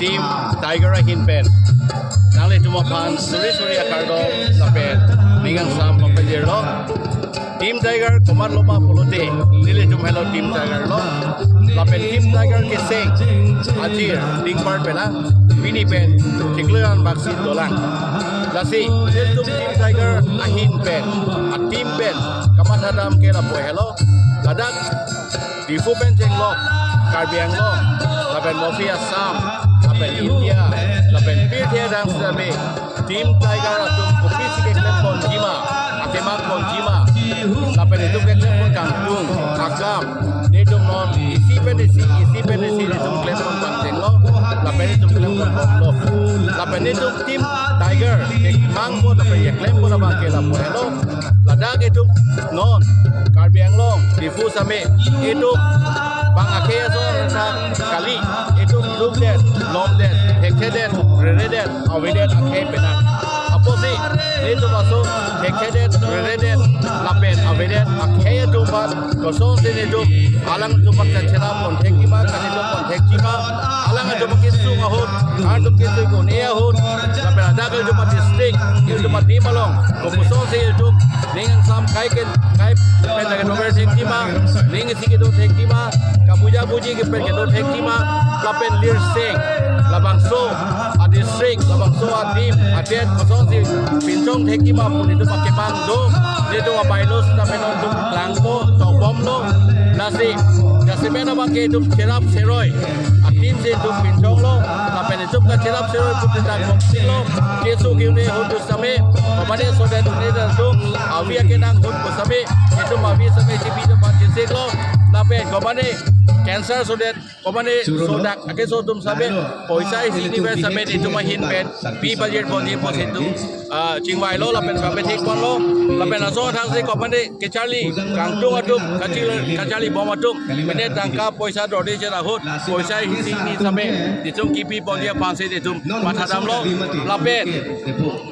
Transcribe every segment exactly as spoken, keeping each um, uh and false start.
Team Tiger ahin pen nanglitum aphan suri suri akardom lapen ning angsam pajirlo. Team Tiger komatlo ma pulote, nelitum helo Team Tiger lo. Lapen Team Tiger keseng ajir dingpar pelang, pini pen chiklo an baksi dolang. Lasi nelitum Team Tiger ahin pen, a team pen kamathadam ke lapu helo. Ladak Diphu pen chenglok Karbi Anglong, lapen North East Assam, lapen India, lapen pirthe adang sitame Team Tiger atum kopisi keklem ponji ma, akemak ponji ma, lapen itum keklem pon kangtung akam, nelitum non isi pen isi, isi pen isi nelitum klem pon pangchenglo, lapen itum klem pon bomlo, lapen itum Team Tiger kemang pon lapen keklem pon abang ke lapu helo. Ladak itum non Karbi Anglong, Diphu sitame itum bang akhei ason thak kali, itum dukdet, lomdet, thekthedet, reredet, avedet akhei penak. Apotsi nelitum aso thekthedet, reredet lapen avedet akhei atum aphan kosonsi nelitum alangtum aphan kacherap pon thekji ma, kaningje pon thekji ma, alangtum kesung ahut, atum kesung un-e ahut, lapen ladak itum adistrict, itum adim along, kosonsi itum ning angsam kai ken kai pen lake dover thekji ma, ning isi kedo thekji ma, kapuja puji ke pen kedo thekji ma, lapen lirseng, labangso adistrict, labangso adim, adet kosonsi pinchong thekji ma pu nelitum akemang do, nelitum a-bylaws sitame non itum klangpo, tokbomlo. Lasi jasemet abang ke itum cherap cheroi adim si itum pinchonglo, lapen itum kacherap cheroi pu itum dak moksiklo, keso ke-un-e ahut sitame, komane sodet un-e atum, avi akenang ahut sitame, itum avi sitame G P atum aphan chesiklo, lapen komane cancer sodet, komane sodak akeso atum sitame, poisa isi niver sitame itum ahin pen pi pajir ponji pusi itum, ah, chingvailo, lapen kapethek ponlo, lapen laso thaksi komane kacharli kangtung atum, kachil-, kacharli bom atum, mane tangka poisa dorde cher ahut, poisa isi ni sitame itum kipi ponji aphansi itum mathadamlo, lapen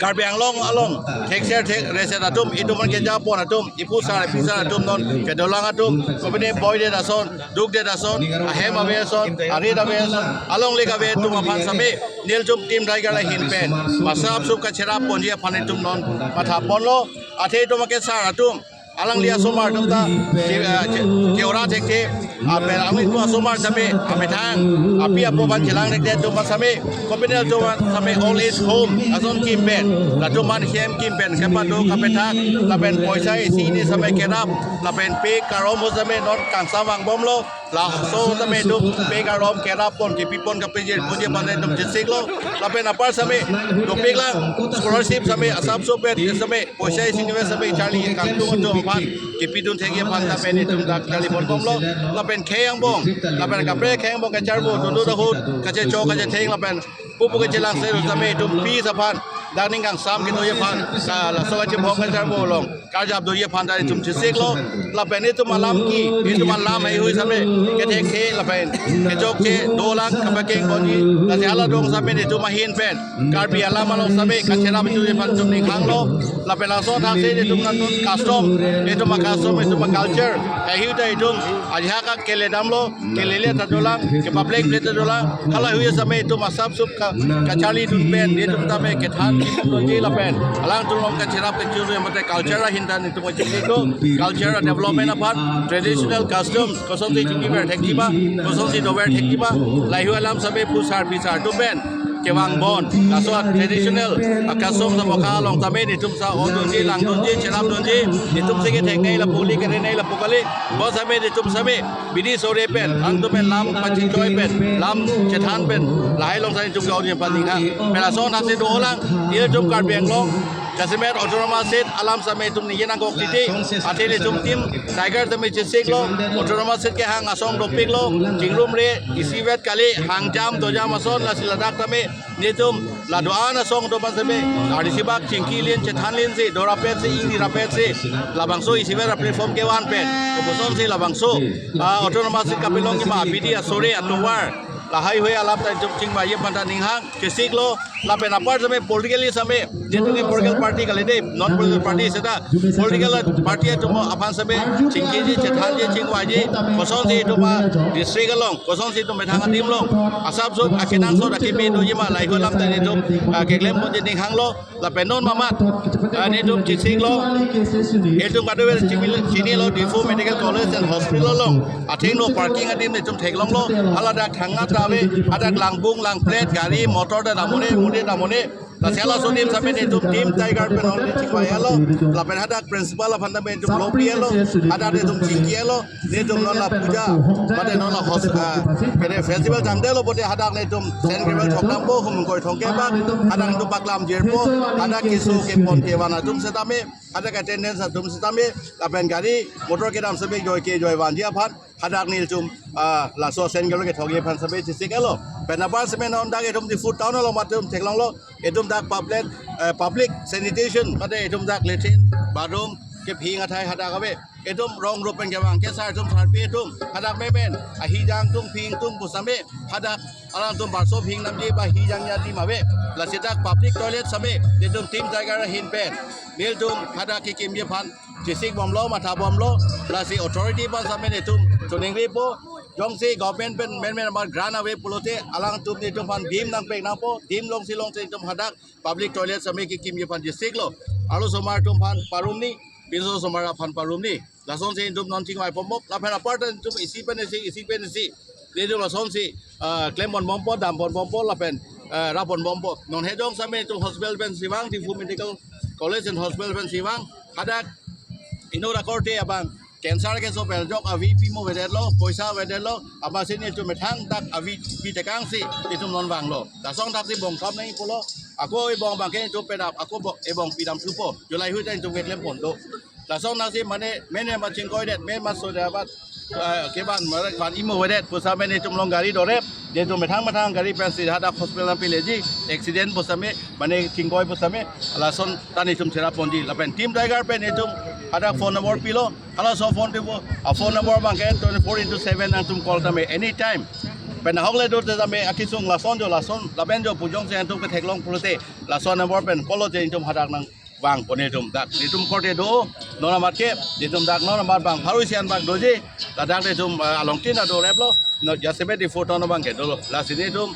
Karbi Anglong along thekser thekreser atum, itum aphan keja pon atum, iphusar iphisar atum non kedolang atum, komane boidet ason, dukdet ason, ahem ave ason, arit ave ason, alongle kave atum aphan sitame nelitum Team Tiger ahin pen masap sup kacherap ponji aphan itum non matha ponlo. Athe itum akesar atum, alangli asomar atum ta, ke, eh, ke, ke-ora thekthe, apen alangli atum asomar sitame, amethang api apo aphan chelang thekthe atum aphan sitame, kopinel atum aphan sitame old age home ason kim pen, latum aphan hem kim pen kepado kapethak, lapen poisa isi ni sitame kerap, lapen pe karom ahut sitame non kangsam vangbomlo, laso sitame itum pe karom kerap pon, kipi pon, kapejir ponji aphan itum chesiklo, lapen apar sitame dopiklang, scholarship sitame asap sopet sitame, poisa isi niver sitame charli kangtung atum aphan kipidun thekji aphan sitame itum dak charli ponbomlo, lapen khei angbong, lapen kaprek khei angbong kacharbo dundun ahut, kachecho kachetheng lapen pupu kachelang se sitame itum pi aphan, dak ning kangsam kedoji aphan, ka laso kachebong kacharbo along karjap doji aphan ta itum chesiklo, lapen itum alam ki, itum alam heihui sitame kethekthe lapen kechokche dolang, kapakeng ponji, lasi hala adung sitame itum ahin pen Karbi alam along sitame kacherap itum aphan itum ning hanglo, lapen laso thaksi itum nangtum custom, itum a-custom, itum a-culture heihui ta itum ajahak keledamlo, kelele ta dolang, kepaplek plek ta dolang, halahui sitame itum asap sup ka, kacharlidun pen, itum tame kethan donji lapen alangtum along kacherap kechuru mate culture ahin ta itum kachesik do, culture development aphan, traditional custom kosonsi chingkiver thekji ma, kosonsi dover thekji ma, lahui alam sitame phusar phisar atum pen kevang pon, laso traditional a-custom sa mokha along sitame itum sa odunji, langdunji, cherapdunji, itum si ketheknei lapu kali, kerenei lapu kali, bo sitame itum sitame bidi sore pen, alangtum pen lam pachechoi pen, lam chethan pen, lahai along sitame itum ke-ongji aphan ning hang. Pen laso thaksi dolang, itum Karbi Anglong, jasemet autonomous state alam sitame itum ningje nangkok titi, athe itum Team Tiger sitame chesiklo, autonomous state kehang asong dopiklo, chingrumre, isivet kali, hangjam dojam ason, lasi ladak sitame, nelitum la do-an asong atum aphan sitame, arnisi bak chingki lin, chethan lin si, dorapet si, ingrapet si, labangso isivet a-platform kevan pen, kosonsi labangso, ah, autonomous state kapelongji ma, bidi asore atovar, Lahai hui alam ta itum chingvai aphan ta ninghang chesiklo, lapen apar same politically same, jetu ke political party kali dei, non political party seta, political party atum aphan same chingkiji, chethanji, chingvaiji, kosonsi itum adistrict along, kosonsi itum methang adim along asap suk akenangsot akimi doji ma, lahai hui alam ta itum, ah, keklem ponji ninghanglo. Lapen non mamat, ah, netum chesiklo, itum kadokave chini, chinilo, Diphu Medical College and Hospital along athengno parking adim netum theklonglo, haladak thangnat ta ave, hadak langbung langplet, gari motor ta dam un-e, un-e dam un-e. Lasi halaso adim same netum Team Tiger pen already chingvailo, lapen hadak principal aphan ta netum lo pilo, hadak netum chingkilo, netum non la puja, mate non la hos-, ah, pene festival jangdetlo pote hadak netum sand gravel thok dampo, hum ingkoi thomkep bak, hadak netum paklam jirpo, hadak keso kepon kevan atum setame, hadak attendance atum setame, lapen gari motor kedam same joi ke joi vanji aphan, hadak netum, ah, laso sand gravel kethokji aphan same chesiklo. Pen apar same non dak itum Diphu town along matum theklonglo, itum dak public, eh, public sanitation, mate itum dak latrine, bathroom, kephing athai hadak ave. Itum rong rup pen kevang ke sar atum, sarpi atum, hadak memen, ahijang tung, phing tung pu same, hadak alangtum barso phing namji ba hijang ya di ma ave. Lasi dak public toilet same, itum Team Tiger ahin pen, netum hadak kekimji aphan chesik bomlo, matha bomlo, lasi authority aphan same netum choningripo, jongsi government pen menmen amar grant ave pulote, alangtum netum aphan dim nangpek nangpo, dim longsi longsi netum hadak public toilet same kekimji aphan chesiklo. Arlosomar atum aphan parumni, pinsosomar aphan parumni. Lasonsi netum non chingvai ponbom, lapen apar ta netum isi pen isi, isi pen isi, netum lasonsi, ah, klem ponbompo, dam ponbompo, lapen, ah, rap ponbompo. Non hejong same netum hospital pensi vang, Diphu Medical College and Hospital pensi vang, hadak inut akorte abang cancer keso pen jok avi pimo avedetlo, poisa avedetlo, amatsi netum methang dak avi pitekangsi netum non vanglo. Lason thaksi bong thom nangji pulo, ako ebong abang ke netum pedap, ako bo-, ebong pidam thupo, jo lahai hui ta netum keklem pon do. Lason thaksi mane, mene ma chingkoidet, mene ma soda abat, eh, kevan, mane van imo avedet pu same netum along gari dorep, netum methang methang gari pensi hadak hospital nangpileji, accident pu same, mane chingkoi pu same, lason ta netum cherap ponji. Lapen Team Tiger pen netum hadak phone number pilo, halaso phone tipo, a phone number abang ke twenty-four into seven nangtum call tame anytime. Pen ahok le do te tame akesung lason jo, lason lapen jo pu jongsi netum ketheklong pulote, laso number pen call lote netum hadak nangvang pon netum. Dak netum korte do, non amat ke, netum dak non amat abang pharo isi an bak doji, ladak netum, eh, along tin adoreplo, non jasemet Diphu town abang ke dolo. Lasi netum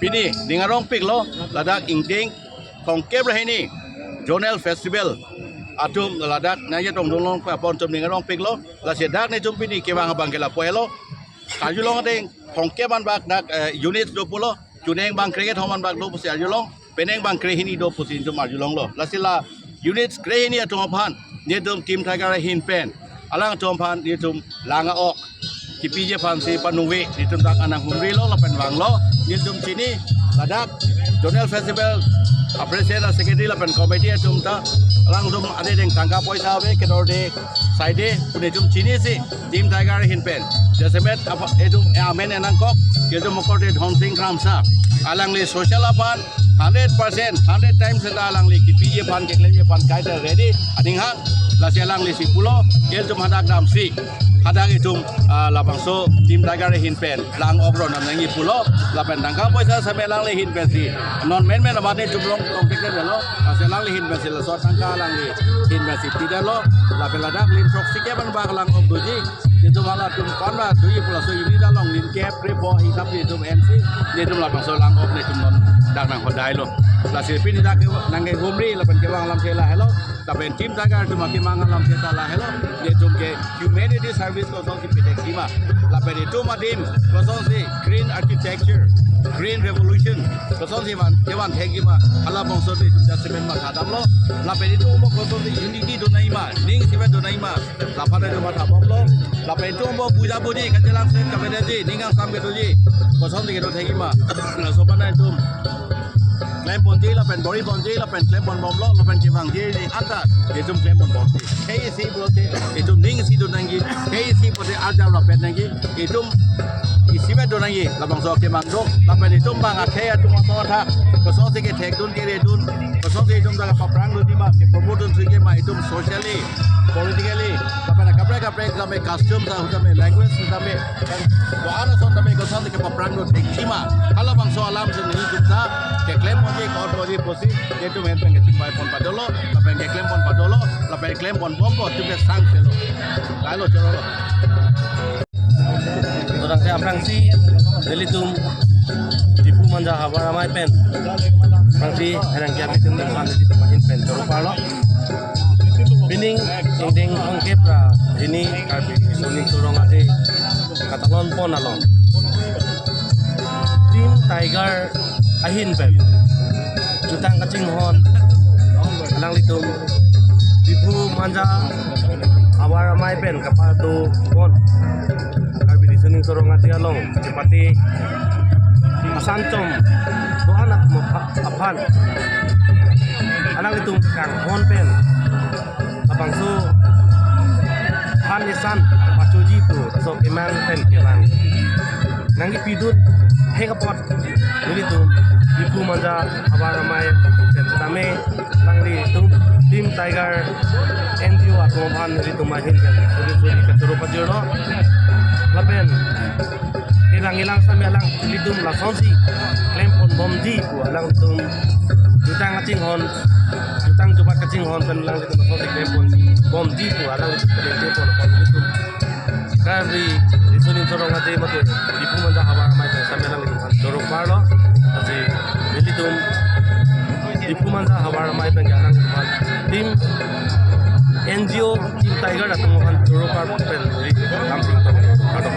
pini ning arongpiklo, ladak ingdeng thomkep ra hini Zonal Festival atum ladak nangchetong dunlong apot atum ning arongpiklo. Lasi dak netum pini kevang abang ke lapu helo. Karjulong ateng thomkep an bak dak, eh, unit do pulo. Chuneng abang krekethom an bak do pusi arjulong, peneng abang krehini do pusi netum arjulonglo. Lasi la units krehini atum aphan netum Team Tiger ahin pen alangtum aphan netum lang a-ok kipiji aphansi panungve netum dak anang humrilo lapen vanglo. Netum chini ladak Zonal Festival a president, a secretary lapen committee atum ta alangtum adedeng tangka poisa ave, kedorde saide pu netum chinisi Team Tiger ahin pen jasemet apa itum amen enangkok, itum akorte Dhonsing Kramsa, alangli social aphan hundred percent, hundred times seta alangli kipiji aphan, keklemji aphan kaita ready aning hang. Lasi alanglisi pulo, ilitum hadak damsi, hadak itum, ah, labangso Team Tiger ahin pen lang ok ron nangji pulo, lapen tangka poisa same alangli ahin pensi non menmen amat netum along contact lo, lasi alangli ahin pensi laso tangka alangli ahin pensi pidetlo, lapen ladak lim throksi kep an bak lang ok doji. Itum halatum konra doji pu laso unit along lim kep kre pho hisap itum ensi, itum labangso lang ok netum non dak nanghodailo. Lasi pini dak nangkehumri lapen kevang alam ke lahelo, lapen Team Tiger atum akemang alam ke ta lahelo, itum ke community service kosonsi pitheksi ma, lapen itum adim kosonsi green architecture, green revolution kosonsi van, kevan thekji ma, halabangso itum jasemet matha damlo, lapen itum mo kosonsi unity do nangji ma, ning isivet do nangji ma, lapen itum matha bomlo, lapen itum mo puja budi kachelang sen kavedeji, ning kangsam kedoji, kosonsi kedo thekji ma, laso aphan itum klem ponji, lapen bor-i ponji, lapen klem pon bomlo, lapen kevangji anta itum klem pon bomji. Khei isi pulote itum ning isi do nangji, khei isi pulote arjap rapet nangji, itum isivet do nangji, labangso kemang do, lapen itum bang akhei atum aso athak kosonsi kethekdun keredun, Song ke itum ta kaprang lo di ma, ke promote un sing ke ma itum socially, politically, lapen kaprek kaprek tame custom ta tame language tame, dan doan ason tame kosan ke kaprang lo thekji ma. Halabangso alam si nelitum ta keklem ponji, kor ponji pusi itum ahin pen kachingvai pon padolo, lapen keklem pon padolo, lapen klem pon bompo, itum ke sang selo. Lailo chorolo. Ladak ke aphrangsi nelitum Diphu Manja Havar Amei pen aphrangsi henang ke abitum nelitum ahin pen choro parlo. Pining ingdeng ongkep ra hini Karbi Riso Nimso Rong Aje katalon pon along Team Tiger ahin pen jutang kachinghon alanglitum Diphu Manja Havar Amei pen kapado pon Karbi Riso Nimso Rong Aje along chepate asan chom doan atum apha-, aphan alanglitum kanghon pen labangso han esan pachoji pu laso kemang pen kemang nangkepidun hek apot nelitum Diphu Manja Havar Amei pen tame alanglitum Team Tiger N G O atum aphan nelitum ahin pen suri suri kachoro pajirlo. Lapen ilang ilang sampai alanglitum lasonsi klem pon bomji pu alanglitum jutang kachinghon, jutang jubat kachinghon pen alanglitum lasonsi klem pon bomji pu alanglitum klem pon pon itum Karbi Riso Nimso Rong Aje mate Diphu Manja Havar Amei pen sampai alanglitum aphan choro parlo. Lasi nelitum Diphu Manja Havar Amei pen alanglitum aphan Team N G O Team Tiger atum aphan choro par pen ri lam sing tong. Kardom.